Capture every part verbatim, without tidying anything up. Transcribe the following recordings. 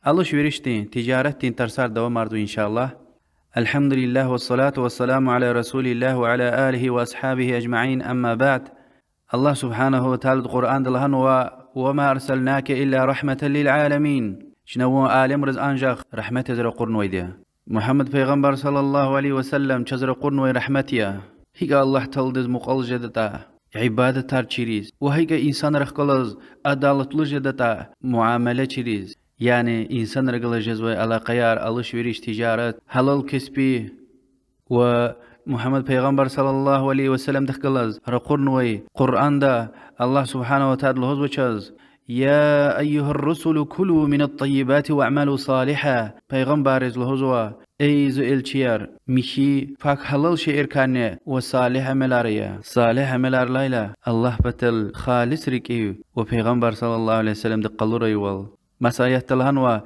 Алиш-веришдин, тижаратдин тарсар давамарзава, иншаллагь. الحمد لله والصلاة والسلام على رسول الله وعلى آله وأصحابه أجمعين، أما بعد. Аллагь سبحانه وتعالىди Къуръанда лагьанва: وما أرسلناك إلا رحمة للعالمين. Чна вун алемриз анжах рагьмет яз ракъурнавайди я. Мугьаммад пайгъамбар صلى الله عليه وسلم чаз ракъурнавай рагьмет я. ГьикӀ Аллагь Тааладиз мукьвал жедатӀа ибадатар чириз ва гьикӀ инсанрихъ галаз адалатлу жедатӀа муамала чириз. Яни инсанрихъ галаз жезвай алакъаяр, алиш-вериш, тижарат, гьалал кеспи. Ва Мугьаммад пайгъамбар صلى الله عليه وسلمдихъ галаз ракъурнавай Къуръанда Аллагь سبحانه وتعالىди лугьузва чаз: يا أيها الرسل كلوا من الطيبات واعملوا صالحا. Пайгъамбарриз лугьузва: эй зи элчияр, михьи, пак, гьалал шейэрикай нене ва салигь амалар ая. Салигь амалар лагьайла, Аллагь патал халис рикӀив ва пайгъамбар صلى الله عليه وسلمди къалурайвал. Маса аятда лагьанва: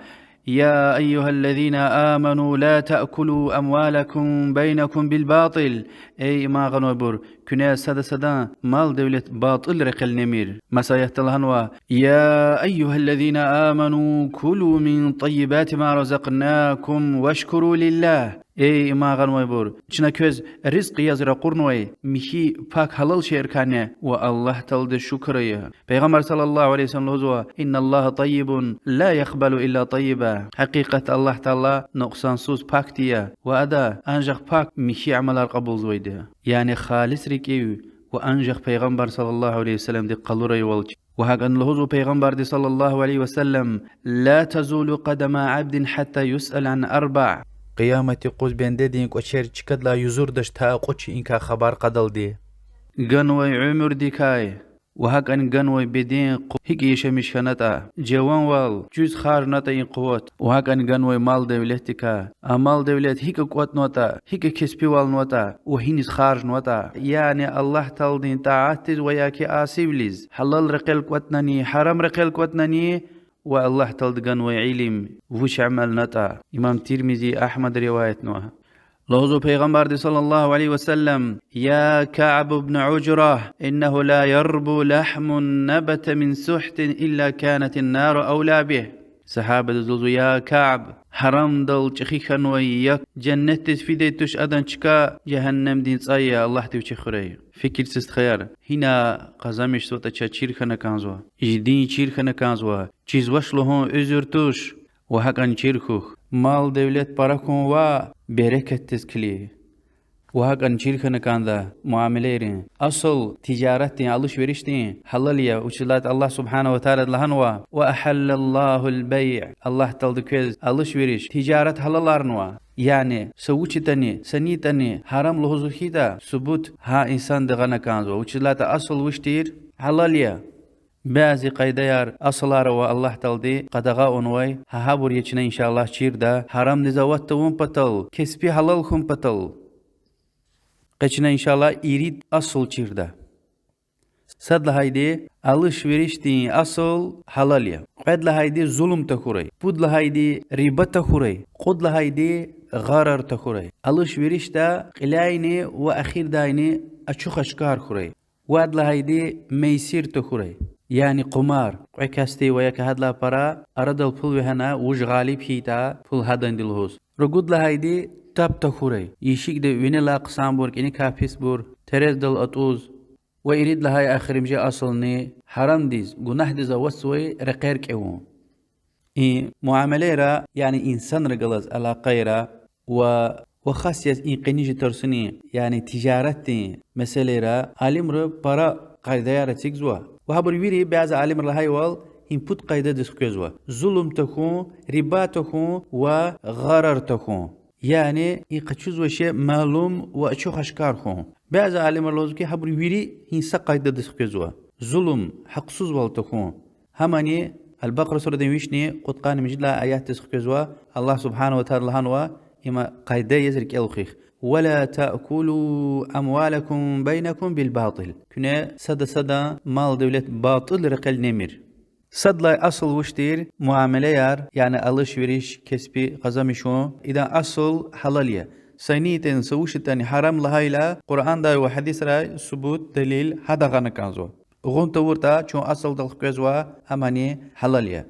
يا أيها الذين آمنوا لا تأكلوا أموالكم بينكم بالباطل. Эй иман гъанвайбур, куьне сада садан мал-девлет батӀил рекьел немир. Маса аятда лагьанва: يا أيها الذين آمنوا كلوا من طيبات ما رزقناكم واشكروا لله. Эй иман гъанвайбур, чна квез ризкьи яз ракъурнавай михьи, пак, гьалал шейэрикай нене ва Аллагь Тааладиз шукур ая. Пайгъамбар صلى الله عليه وسلم лугьузва: إن الله طيب لا يقبل إلا طيبا. Гьакъикъатда Аллагь Таала нукьсансуз, пак тир я ва Ада анжах пак, михьи амалар кьабулзавайди я. Яни халис рикӀив ва анжах пайгъамбар صلى الله عليه وسلمди къалурайвал. Ва гьакӀни лугьузва пайгъамбарди صلى الله عليه وسلم: لا تزول قدما عبد حتى يسأل عن أربع. Къиямат юкъуз бендедин кӀвачер чкадилай юзурдач та кьуд шейиникай хабар кьадалди: ганвай уьмуьрдикай ва гьакӀни ганвай беден къу-, гьикӀ яшамиш хьанатӀа, жаванвал чуьз харжнатӀа и къуват, ва гьакӀни ганвай мал-девлетдикай, а мал-девлет гьикӀ кӀватӀнаватӀа, гьикӀ кеспивалнаватӀа ва гьиниз харжнаватӀа, яни Аллагь Тааладин тӀаатдиз ва я ки асивилиз, гьалал рекьел кӀватӀнани, гьарам рекьел кӀватӀнани, ва Аллагь Таалади ганвай илим вуч амалнатӀа. Имам Тирмизи, Агьмад риваятнава. Лугьузва пайгъамбарди صلى الله عليه وسلم: يا كعب بن عجرة، إنه لا يربو لحم نبت من سحت إلا كانت النار أولى به. Сагьабадиз лугьузва: я Кааб, гьарамдал чӀехи хьанвай як женнетдиз фидай туш, адан чка жегьеннемдин цӀай я, Аллагьди вичи хуьрай. Фикир це, стхаяр, гьина къазанмишзаватӀа чаз чир хьана кӀанзава, жи дин чир хьана кӀанзава, чизвач лугьун уьзуьр туш, ва гьакӀни чир хьухь, мал-девлет пара хьун ваъ, берекатдиз килиг. Ва гьакӀни чир хьана кӀанда муамилайрин. Асул тижаратдин, алиш-веришдин гьалал я, вучиз лагьайтӀа Аллагь سبحانه وتعالىди лагьанва: وأحل الله البيع. Аллагь Таалади квез алиш-вериш, тижарат гьалаларнава. Яни са вуч ятӀани, са ни ятӀани гьарам лугьуз хьайитӀа, субут гьа инсанди гъана кӀанзава. Вучиз лагьайтӀа асул вуч тир? Гьалал я. Бязи къайдаяр, асулар ава Аллагь Таалади къадагъа авунвай, гьа гьабур я чна, иншаллагь, чирда, гьарамдиз ават тавун патал, кеспи гьалал хьун патал. Къе чна, иншаллагь, ирид асул чирда. Сад лагьайди, алиш-веришдин асул гьалал я. Кьвед лагьайди, зулум тахьурай. Пуд лагьайди, риба тахьурай. Кьуд лагьайди, гъарар тахьурай. Алиш-веришда кьиляйни ва эхирдайни ачух-ашкар хьурай. Вад лагьайди, мейсир тахьурай, яни къумар. Кьве касди ва я ки гьадалай пара, арадал пул вегьена, вуж гъалиб хьайитӀа, пул гьаданди лугьуз. Ругуд лагьайди, таб тахьурай, ишигда винелай хъсанбур, кӀаникай писбур, терездал атӀуз. Ва ирид лагьай эхиримжи асулни, гьарамдиз, гунагьдиз аватзавай рекьер кӀевун. И муамилайра, яни инсанрихъ галаз алакъайра ва, ва хас яз и къенин жи тарсунин, яни тижаратдин месэлайра алимри пара къайдаяр эцигзава. Ва гьабур вири бязи алимри лагьайвал, и пуд къайдадиз хквезва: зулум тахьун, риба тахьун ва гъарар тахьун. Яни и къачузвай шей малум ва ачух-ашкар хьун. Бязи алимри лугьузва ки, гьабур вири гьа са къайдадиз хквезва: зулум, гьахъсузвал тахьун. Гьамани Аль-Бакъара сурадин вишни кьудкъанни муьжуьд лагьай аятдиз хквезва, Аллагь سبحانه وتعالىди лагьанва, има къайда яз рикӀел хуьх: ولا تأكلوا أموالكم بينكم بالباطل. Куьне сада садан мал-девлет батӀил рекьел немир. Сад лагьай асул вуч тир? Муамилаяр, яни алиш-вериш, кеспи къазанмишун, идан асул гьалал я. Са ни ятӀани, са вуч ятӀани гьарам лагьайла, Къуръандай ва гьадисрай субут, далил гьада гъана кӀанзава. Гъун тавуртӀа, чун асулдал хквезва, гьамани гьалал я.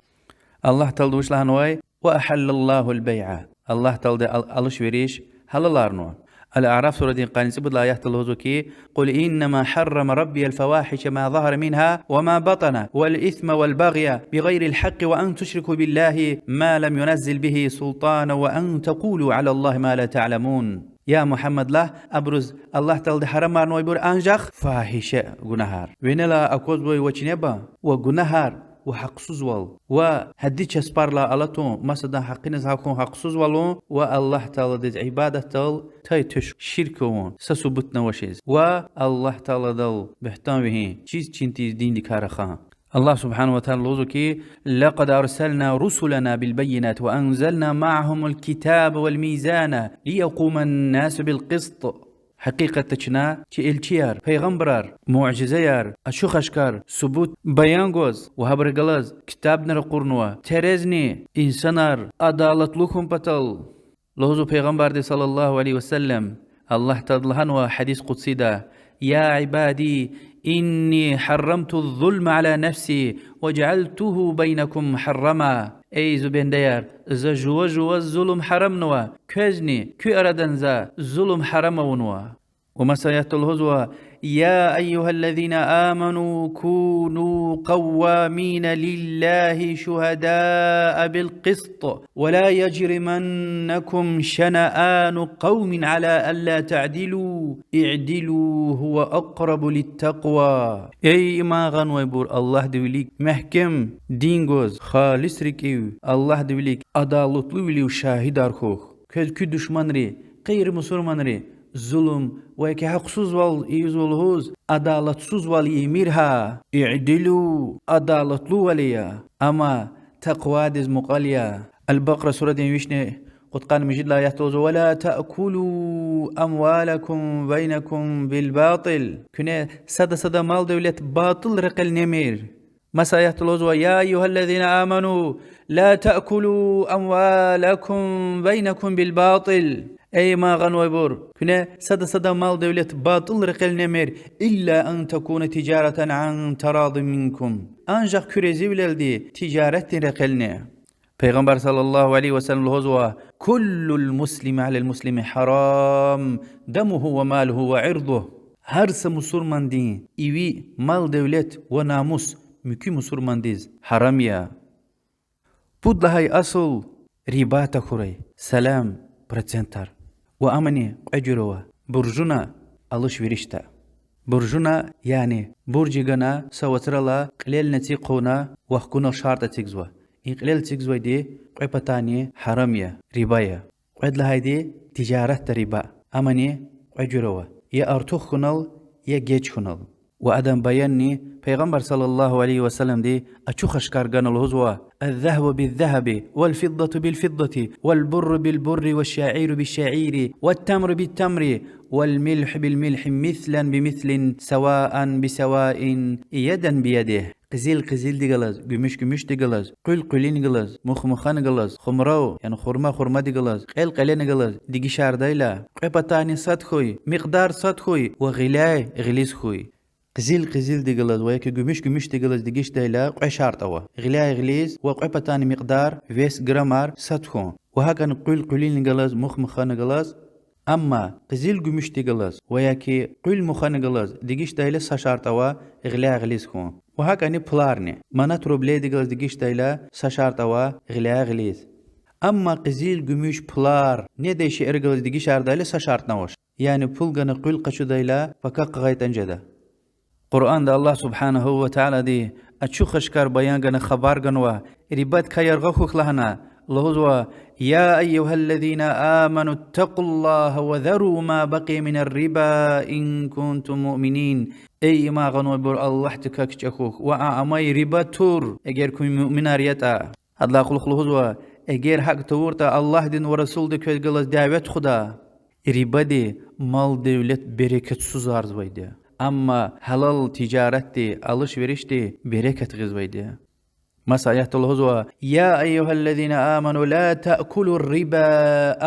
Аллагь Таалади вуч лагьанвай: وأحل الله البيع. Аллагь Таалади ал-, алиш-вериш гьалаларнава. Аль-Аъраф сурадин къанни цӀипуд лагьай аятда лугьузва хьи: قل إنما حرم ربي الفواحش ما ظهر منها وما بطن والإثم والبغي بغير الحق وأن تشركوا بالله ما لم ينزل به سلطانا وأن تقولوا على الله ما لا تعلمون. Я Мугьаммад, лагь, абуруз Аллагь Таалади гьарамарнавайбур анжах фагьиша гунагьар, винелай аквазвай ва чинеба, ва гунагьар, ва гьахъсузвал, ва гьадди часпарилай алатун, масадан гьакъиниз гьахьун, гьахъсузвалун, ва Аллагь Тааладиз ибадатдал тай-туш ширк авун, са субутни авачиз, ва Аллагь Тааладал буьгьтан вегьин, чиз чин тийиз диндикай рахун. Аллагь سبحانه وتعالى лугьузва хьи: لقد أرسلنا رسلنا بالبينات وأنزلنا معهم الكتاب والميزان ليقوم الناس بالقسط. Гьакъикъатда чна чи элчияр, пайгъамбарар, муъжизаяр, ачух-ашкар, субут баян гваз ва гьабурухъ галаз китабни ракъурнава, терезни, инсанар адалатлу хьун патал. Лугьузва Пайгъамбарди صلى الله عليه وسلم, Аллагь Таалади лагьанва гьадис къудсида: يا عبادي إني حرمت الظلم على نفسي وجعلته بينكم محرما. Эй зи бендеяр, за жува-жуваз зулум гьарамнава, квезни куь арадани за зулум гьарам авунва. Ва маса аятда лугьузва: يا أيها الذين آمنوا كونوا قوامين لله شهداء بالقسط ولا يجرمنكم شنآن قوم على ألا تعدلوا اعدلوا هو أقرب للتقوى. Эй иман гъанвайбур, Аллагьдин вилик мягькем дин гваз, халис рикӀив, Аллагьдин вилик адалатлувилив шагьидар хьухь. Квез куь душманри, гъейри мусурманри, зулум ва яки гьахъсузвал ийизва лугьуз, адалатсузвал ийимир гьа. اعدلوا, адалатлувал ая, амма такъвадиз мукьвал я. Аль-Бакъара сурадин вишни кьудкъанни муьжуьд лагьай аятда лугьузва: ولا تأكلوا أموالكم بينكم بالباطل. Куьне сада-садан мал-девлет батӀул рекьел немир. Маса аятда лугьузва: يا أيها الذين آمنوا لا تأكلوا أموالكم بينكم بالباطل. Эй иман гъанвайбур, куьне сада-садан мал-девлет батӀул рекьел немир, إلا أن تكون تجارة عن تراض منكم. Анжах куь разивилелди тижаратдин рекьел не. Пайгъамбар صلى الله عليه وسلم лугьузва: كل المسلم على المسلم حرام دمه وماله وعرضه. Гьар са мусурмандин иви, мал-девлет ва намус муькуь мусурмандиз гьарам я. Пуд лагьай асул риба тахьурай, салам, процентар. Ва амни кьве жуьре ава: буржуна, алиш-веришда. Буржуна, яни бурж гана са вацралай кьилелни эциг хъувуна вахкунал шартӀ эцигзава. И кьилел эцигзавайди кьве патани гьарам я, риба я. Кьвед лагьайди тижаратда риба, амни кьве жуьре ава: я артух хьунал, я геж хьунал. Ва адан баянни Пайгъамбар صلى الله عليه وسلمди ачух-ашкар гана лугьузва: الذهب بالذهب والفضة بالفضة والبر بالبر والشعير بالشعير والتمر بالتمر والملح بالملح مثلا بمثل سواء بسواء يدا بيد. Къизил къизилди галаз, гуьмуьш гуьмуьшди галаз, къуьл къуьлин галаз, мух мухан галаз, хумрав, яни хурма хурмади галаз, кьел кьелени галаз дегишардайла, кьве патани сад хьуй, микьдар сад хьуй ва гъиляй гъилиз хьуй. Къизил къизилди галаз ва яки гуьмуьш гуьмуьшди галаз дегишдайла, кьве шартӀ ава: гъиляй гъилиз ва кьве патани микьдар, вес, граммар, сад хьун. Ва гьакӀни къуьл къуьлин галаз, мух мухани галаз. Амма къизил гуьмуьшди галаз ва яки къуьл мухани галаз дегишдайла, са шартӀ ава: гъиляй гъилиз хьун. Ва гьакӀни пуларни, манат, рублейди галаз дегишдайла, са шартӀ ава: гъиляй гъилиз. Амма къизил, гуьмуьш, пулар недай шейэр галаз дегишардайла, са шартӀни авач. Яни пул гана къуьл къачудайла, пака къагъайтӀани жеда. Къуръанда Аллагь سبحانه وتعالىди ачух-ашкар баян гана, хабар ганва, рибадикай яргъа хьухь лагьана, лугьузва: يا أيها الذين آمنوا اتقوا الله وذروا ما بقي من الربا إن كنتم مؤمنين. Эй иман гъанвайбур, Аллагьдикай кичӀе хьухь ва а амай риба тур, эгер куьн муъминар ятӀа. Гьадалай кьулухъ лугьузва: эгер гьакӀ тавуртӀа, Аллагьдин ва Расулдин квез галаз дяве тухуда. Рибади мал-девлет берекатсузарзавайди я. Амма гьалал тижаратди, алиш-веришди берекат гъизвайди я. Маса аятда лугьузва: يا أيها الذين آمنوا لا تأكلوا الربا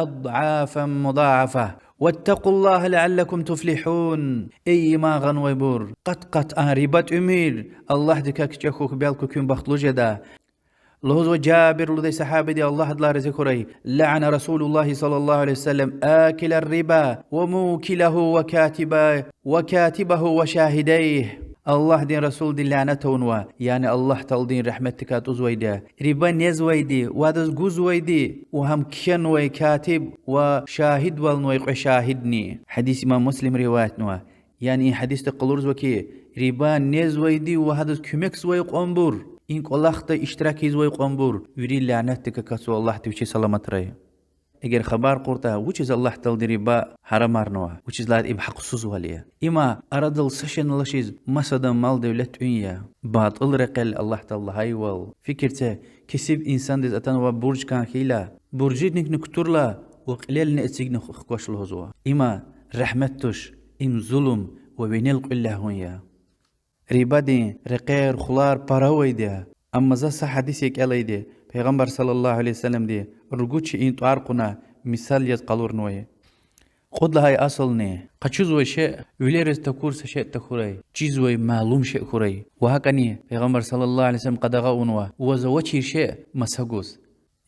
أضعافا مضاعفة واتقوا الله لعلكم تفلحون. Эй иман гъанвайбур, къат-къатӀан риба тӀуьмир, Аллагьдикай кичӀе хьухь, белки куьн бахтлу жеда. Лугьузва Жабир лугьудай сагьабиди, Аллагь адалай рази хьурай: لعن رسول الله صلى الله عليه وسلم آكل الربا وموكله وكاتبه، وكاتبه وشاهديه. Аллагьдин Расулди лянат авунва, яни Аллагь Тааладин рагьметдикай тӀузвайди я, риба незвайди ва адаз гузвайди ва гьам кхьенвай катиб ва шагьидвални, кьве шагьидни. Гьадис имам Муслим риваятнава. Яни и гьадисда къалурзава хьи, риба незвайди ва гьадаз куьмекзавай кьванбур, и кӀвалахда иштирак ийизвай кьванбур вири лянатдик акатзава, Аллагьди вичи саламатрай. Эгер хабар кьуртӀа, вучиз Аллагь Таалади риба гьарамарнава, вучиз лагьайтӀа им гьахъсузвал я. Има арадал са шейни алачиз масадан мал-девлет тӀуьн я. БатӀул рекьел Аллагь Таала лагьайвал. Фикир це, кесиб инсандиз атанвай бурж кӀан хьайила, буржидикни кутурла ва кьилелни эцигна хкваш лугьузва. Има рагьмет туш, им зулум ва винел кьуьл лягьун я. Рибадин рекьер, хулар пара авайди я. Амма за са гьадис кӀелайди, Пайгъамбар صلى الله عليه وسلمди ругуд шейин тӀвар кьуна мисал яз къалурнавай. Кьуд лагьай асални: къачузвай шей, вилериз такур са шей тахьурай, чизвай малум шей хьурай. Ва гьакӀни Пайгъамбар صلى الله عليه وسلم къадагъа авунва: ваз авачир шей маса гуз.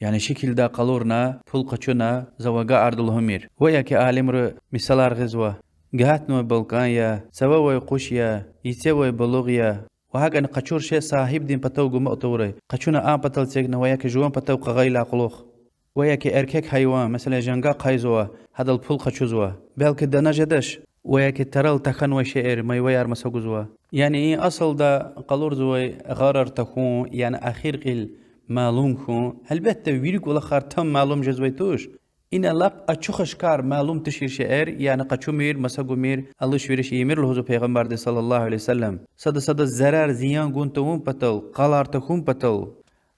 Яни шикилдай къалурна, пул къачуна, за вагар ада лугьумир. Ва яки алимри мисалар гъизва: гатнавай балкӀан я, цававай къуш я, йицевай балугъ я. Ва гьакӀни къачур шей сагьибдин патав гумукь тавурай. Къачуна а патал эцигна ва яки жуван патав къагъайла кьулухъ. Ва яки эркек гьайван, месела, жангахъ гьайзава, гьадал пул къачузва. Белки дана жедач, ва яки тарал тахьанвай шейэр, майваяр маса гузва. Яни и асалда къалурзавай гъарар тахьун, яни эхир кьил малум хьун. Гьелбетда, вири кӀвалахар там малум жезвай туш. Ина лап ачух-ашкар малум тушир шейэр, яни къачумир, маса гумир, алиш-вериш ийимир лугьузва Пайгъамбарди صلى الله عليه وسلم. Сада-садаз зарар, зиян гун тавун патал, къалар тахьун патал,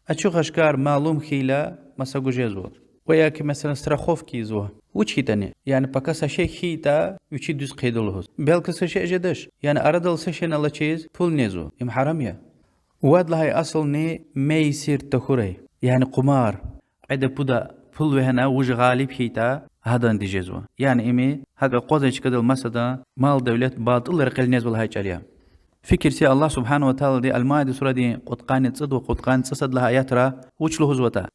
ачух-ашкар малум хьайила маса гуз жезва. Ва яки, месела, страховка ийизва. Вуч хьайитӀани, яни пака са шей хьайитӀа, вичи дуьз хъийида лугьуз. Белки са шей жедач, яни арадал са шейни алачиз пул незва. Им гьарам я. Вад лагьай асални мейсир тахьурай, яни къумар. Кьведа-пуда пул вегьена, вуж гъалиб хьайитӀа, гьаданди жезва. Яни им гьакӀ акъвазай чкадал масадан мал-девлет батӀул рекьел незва лагьай чӀал я. Фикир це, Аллагь سبحانه وتعالىди Аль-Маида сурадин кьудкъанни цӀуд ва кьудкъанни цӀусад лагьай аятра вуч лугьузватӀа: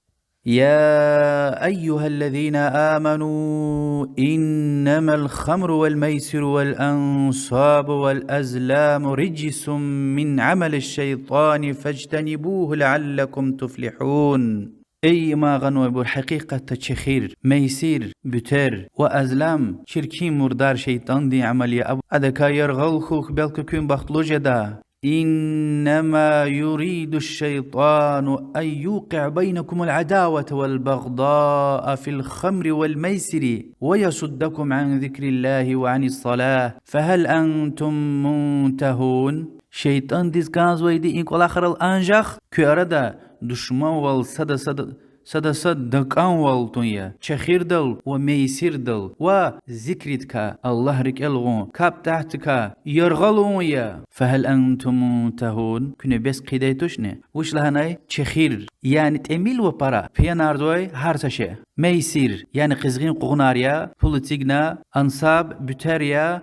يا أيها الذين آمنوا إنما الخمر والميسر والأنصاب والأزلام رجس من عمل الشيطان فاجتنبوه لعلكم تفلحون. Эй иман гъанвайбур, гьакъикъатда чехир, мейсир, буьтер ва азлам чиркин мурдар шейтӀандин амал я, аб-, адакай яргъал хьухь, белки куьн бахтлу жеда. إنما يريد الشيطان أن يوقع بينكم العداوة والبغضاء في الخمر والميسر ويصدكم عن ذكر الله وعن الصلاة فهل أنتم منتهون. ШейтӀандиз кӀанзавайди и кӀвалахрал анжах куь арада душманвал, сада-сад-, сада-сад дакӀанвал тун я, чехирдал ва мейсирдал ва зикридикай, Аллагь рикӀел гъун, капӀ-тӀахьдикай яргъал авун я. فهل أنتم منتهون. Куьне бес хъийидай тушни? Вуч лагьанай? Чехир, яни тӀимил ва пара, пиянарзавай гьар са шей. Мейсир, яни къизгъин къугъунар я, пул эцигна, ансаб, буьтер я.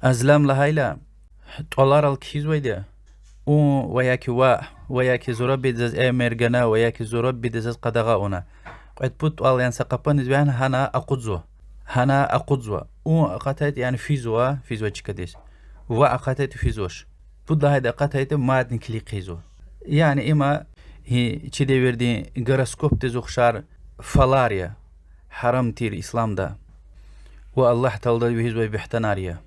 Азлам лагьайла, тӀваларал кхьизвайди я. Ун ва яки ваъ, ва яки зурабиди заз эмир гана, ва яки зурабиди заз къадагъа авуна. Кьвед-пуд тӀвал, яни са къапаниз вегьена, гьана акъудзава. Гьана акъудзава. Ун акъатайтӀа, яни физва, физвай чкадиз. Ваъ акъатайтӀа, физвач. Пуд лагьайди акъатайтӀа, мадни килиг хъийизва. Яни има, гьи, чи девирдин гороскопдиз ухшар фалар я, гьарам тир исламда. Ва Аллагь Таалади вегьизвай буьгьтанар я.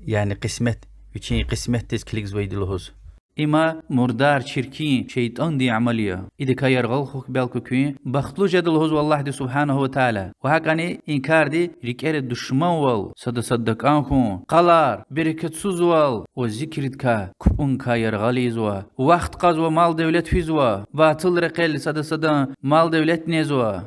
Яни къисмет, вичин къисметдиз килигзавайди лугьуз. Има мурдар, чиркин шейтӀандин амал я. Идакай яргъал хьухь, белки куьн бахтлу жеда лугьузва Аллагьди سبحانه وتعالى. Ва гьакӀни и карди рикӀера душманвал, сада-сад дакӀан хьун, къалар, берекатсузвал ва зикридикай, капӀуникай яргъал ийизва. Вахт кьазва, мал-девлет физва, батӀул рекьел сада-садан мал-девлет незва.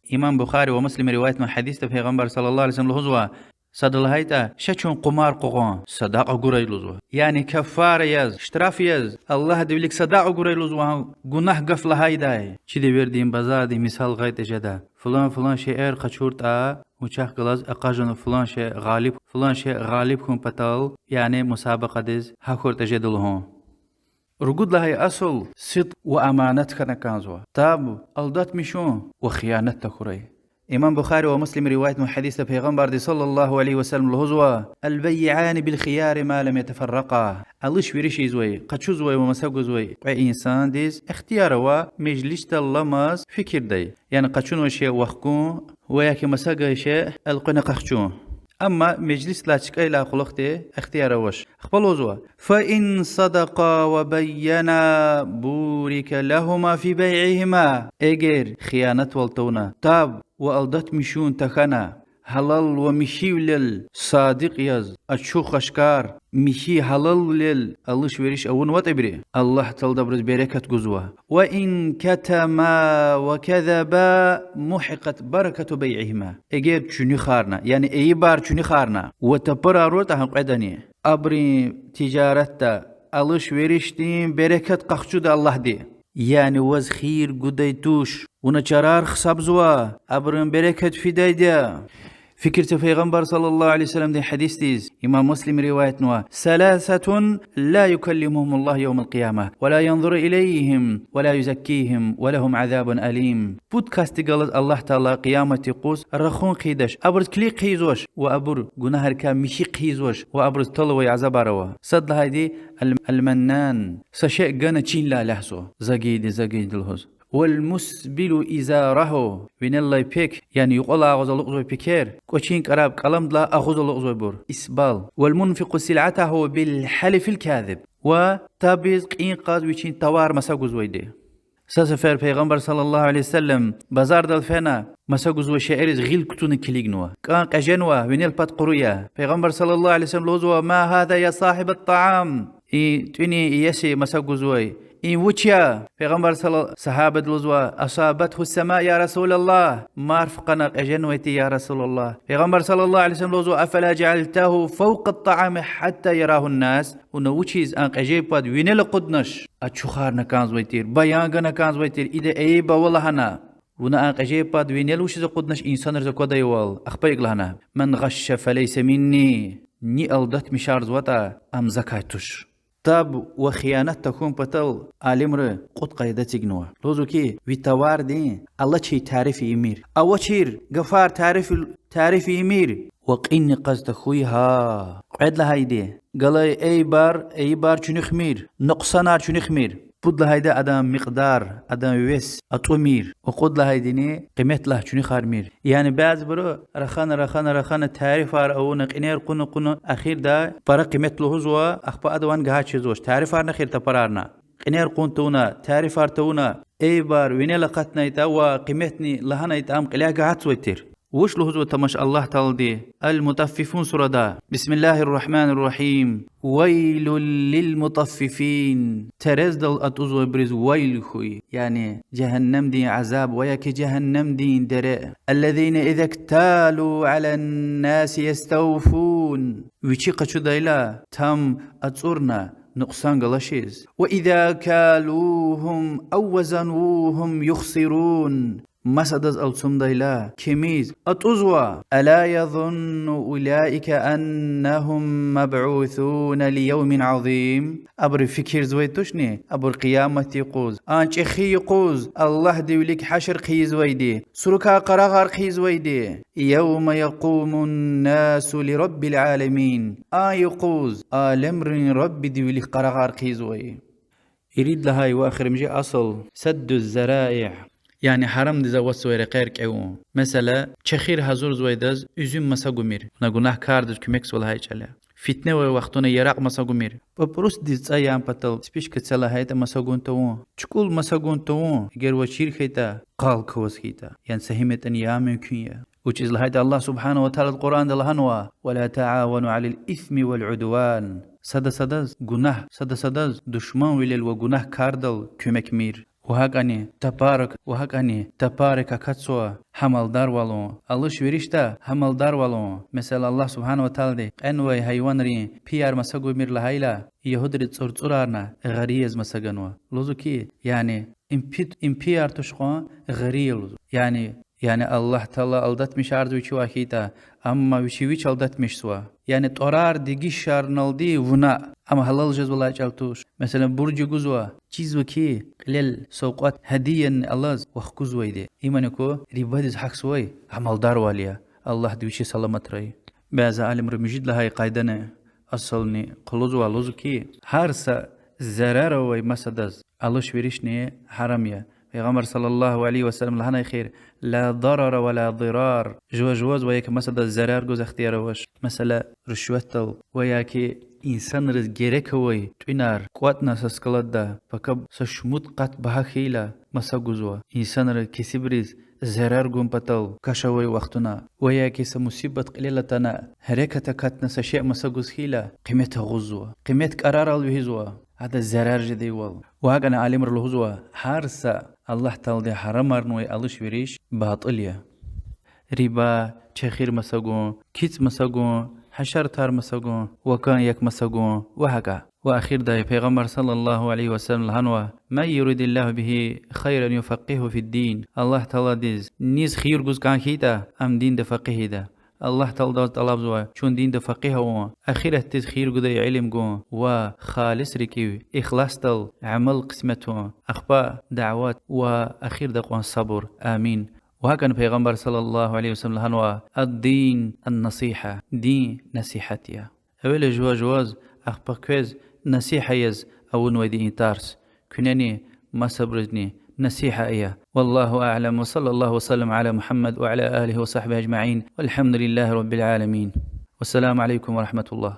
Имам Бухари ва Муслима риваятнавай гьадисда Пайгъамбар صلى الله عليه وسلم лугьузва: сада лагьайтӀа, ша чун къумар къугъун, садакьа гурай лугьузва. Яни каффара яз, штраф яз, Аллагьдин вилик садакьа гурай лугьузва гьа гунагь гаф лагьайдай. Чи девирдин базардин мисал гъайитӀа жеда. Флан-флан шейэр къачуртӀа, вучахъ галаз акъажунва флан шей гъалиб, флан шей гъалиб хьун патал, яни мусабакьадиз гьахьуртӀа жеда лугьун. Ругуд лагьай асул сидкь ва аманат хьана кӀанзава. Таб, алдатмишун ва хиянат тахьурай. Имам Бухари ва Муслим риваятнавай гьадисда Пайгъамбарди صلى الله عليه وسلم лугьузва: البيعان بالخيار ما لم يتفرقا. Алиш-вериш ийизвай, къачузвай ва маса гузвай кьве инсандиз ихтияр ава межлисда ламаз фикирдай. Яни къачунвай шей вахкун ва яки маса гайи шей элкъвена къахчун. Амма межлисдилай чкӀайдалай кьулухъди ихтияр авач. Ахпа лугьузва: فإن صدقا وبينا بورك لهما في بيعهما. Эгер хиянатвал тавуна, таб ва алдатмишун тахьана, гьалал ва михьивилел садикь яз, ачух-ашкар, михьи гьалалвилел алиш-вериш авунватӀа абуру, Аллагь Таалади абуруз берекат гузва. وإن كتما وكذبا محقت بركة بيعهما. Эгер чуьнуьхарна, яни эйибар чуьнуьхарна ва тапарар авуртӀа гьа кьведани, абурун тижаратда, алиш-веришдин берекат къахчуда Аллагьди. Яни ваз хийир гудай туш, вуна чарар гьисабзава, абурун берекат фидайди я. Фикир це Пайгъамбар صلى الله عليه وسلمдин гьадисдиз, имам Муслим риваятнава: ثلاثة لا يكلمهم الله يوم القيامة ولا ينظر إليهم ولا يزكيهم ولهم عذاب أليم. Пуд касди галаз Аллагь Таала къиямат юкъуз рахун хъийидач, абуруз килиг хъийизвач ва абур гунагьрикай михьи хъийизвач ва абуруз тӀал авай азабар ава. Сад лагьайди المنان, са шей гана чинлай лягьзава, за гайиди, за гайиди лугьуз. والمسبل إزاره, винелай пек, яни юкьвалай агъуз алукӀзавай пекер, кӀвачин кӀараб кӀаламдилай агъуз алукӀзавайбур, исбал. والمنفق سلعته بالحلف الكاذب. Ва таб ийиз кьин кьаз вичин товар маса гузвайди. Са сефер Пайгъамбар صلى الله عليه وسلم базардал фена, маса гузвай шейэриз гъил кутуна килигнава. КӀан кьеженва, винел пад кьуру я. Пайгъамбар صلى الله عليه وسلم лугьузва: ما هذا يا صاحب الطعام؟ И тӀуьнин иеси маса гузвай, им вуч я? Пайгъамбар صلى, сагьабади лугьузва: أصابته السماء يا رسول الله. Марф къана кьеженвай тир, я رسول الله. Пайгъамбар صلى الله عليه وسلم лугьузва: أفلا جعلته فوق الطعام حتى يراه الناس؟ Вуна вучиз а кьежей пад винел акъуднач? Ачухарна кӀанзавай тир, баян гана кӀанзавай тир, ида эйиб ава лагьана. Вуна а кьежей пад винел вучиз акъуднач, инсанриз аквадайвал? Ахпа икӀ лагьана: من غش فليس مني. Ни алдатмишарзаватӀа, ам закай туш. Таб ва хиянат тахьун патал алимри кьуд къайда эцигнава. Лугьузва хьи, ви товардин алачир тариф ийимир, авачир гафар тариф, тариф ийимир ва кьинни къаз тахьуй гьа. Кьвед лагьайди, галай эйибар, эйибар чуьнуьхмир, нукьсанар чуьнуьхмир. Пуд лагьайди, адан микьдар, адан вес атӀумир. Ва кьуд лагьайдини, къимет лагь чуьнуьхармир. Яни бязибуру рахана, рахана, рахана, тарифар авуна, кьинер кьуна, кьуна, эхирда пара къимет лугьузва, ахпа ада ван гагьа чизвач. Тарифарна хьи тапарарна, кьинер кьун тавуна, тарифар тавуна, эйибар винел акъатнайтӀа ва къиметни лагьанайтӀа, ам кьиляй гагьатзавай тир. Вуч лугьузва тамаш Аллагь Таалади Аль-Мутаффифун сурада: بسم الله الرحمن الرحيم. ويل للمطففين. Терездал атӀузвайбуриз вайл хьуй, яни жегьеннемдин азаб ва яки жегьеннемдин дере. الذين إذا اكتالوا على الناس يستوفون. Вичи къачудайла, там ацӀурна, нукьсан галачиз. وإذا كالوهم أو وزنوهم يخسرون. Масадаз алцумдайла, кимиз, атӀузва. ألا يظن أولئك أنهم مبعوثون ليوم عظيم. Абуру фикирзавай тушни, абур къиямат юкъуз, а чӀехи юкъуз, Аллагьдин вилик гьашр хъийизвайди, сурукай къарагъар хъийизвайди. يوم يقوم الناس لرب العالمين. А юкъуз алемрин Раббидин вилик къарагъар хъийизвай. Ирид лагьай ва эхиримжи асул سد الذرائع, яни гьарамдиз аватзавай рекьер кӀевун. Месела, чехир гьазурзавайдаз уьзуьм маса гумир, вуна гунагь кардиз куьмекзава лагьай чӀал я. Фитне авай вахтунда яракь маса гумир. ПӀапӀрусдиз цӀай ян патал спичка це лагьайтӀа маса гун тавун, чукӀул маса гун тавун, эгер ваз чир хьайитӀа, къал кваз хьайитӀа, яни са гьим ятӀани ян мумкин я. Вучиз лагьайтӀа Аллагь سبحانه وتعالى Къуръанда лагьанва: ولا تعاونوا على الإثم والعدوان. Сада садаз гунагь, сада садаз душманвилел ва гунагь кардал куьмекмир. Ва гьакӀани тапарик, ва гьакӀани тапарик акатзава гьамалдарвал авун, алиш-веришда гьамалдарвал авун. Месела, Аллагь سبحانه وتعالى кьенвай гьайванрин пияр маса гумир лагьайла, ягьудри цӀурцӀурарна гъари яз маса ганва. Лугьузва хьи, яни им пи-, им пияр туш кьван, гъари я лугьузва. Яни Яни Аллагь Таала алдатмишарзава вичивай хьайитӀа, амма вичи вич алдатмишзава. Яни тӀварар дегишарналди вуна, ам гьалал жезвалай чӀал туш. Месела, буржи гузва, чизва хьи, кьилел савкьват, гьадиянни алаз ва хкузвайди. Иман аку, рибадиз гьахьзавай амалдарвал я, Аллагьди вичи саламатрай. Бязи алимри муьжуьд лагьай къайдани асални къалурзава, лугьузва хьи, гьар са зарар авай масадаз алиш-веришни гьарам я. Пайгъамбар صلى الله عليه وسلم лагьанай хьи: لا ضرر ولا ضرار. Жува жуваз ва я ки масадаз зарар гуз ихтияр авач. Месела, рушватдал ва я ки инсанриз герек авай тӀуьнар кӀватӀна са складда, пака са шумуд къат багьа хьайила, маса гузва. Инсанри кесибриз зарар гун патал каш авай вахтунда, ва я ки са мусибат кьилел атана, гьерекат акатна, са шей маса гуз хьайила, къимет агъузва, къимет кӀарарал вегьизва, гьадаз зарар жедайвал. Ва гьакӀни алимри лугьузва: гьар са Аллагь Таалади гьарамарнавай алиш-вериш батӀил я. Риба, чехир маса гун, кицӀ маса гун, гьашаратар маса гун, вакан як маса гун ва гьакӀа. Ва эхирдай Пайгъамбар صلى الله عليه وسلم лагьанва: من يرد الله به خيرا يفقهه في الدين. Аллагь Тааладиз низ хийир гуз кӀан хьайитӀа, ам динда факъигь ийида. Аллагь Тааладивай тӀалабзава чун динда факъигь авун, ахиратдиз хийир гудай илим гун ва халис рикӀив, ихласдал амал кьисмет авун, ахпа даъват ва эхирда кьван сабур. Амин. Ва гьакӀни Пайгъамбар صلى الله عليه وسلم лагьанва: الدين النصيحة. Дин насигьат я. Эвела жува жуваз, ахпа квез насигьат яз авунвайди и тарс. Куьнени масабурузни насигьат ая. والله أعلم، وصلى الله وسلم على محمد وعلى آله وصحبه أجمعين، والحمد لله رب العالمين. والسلام عليكم ورحمة الله.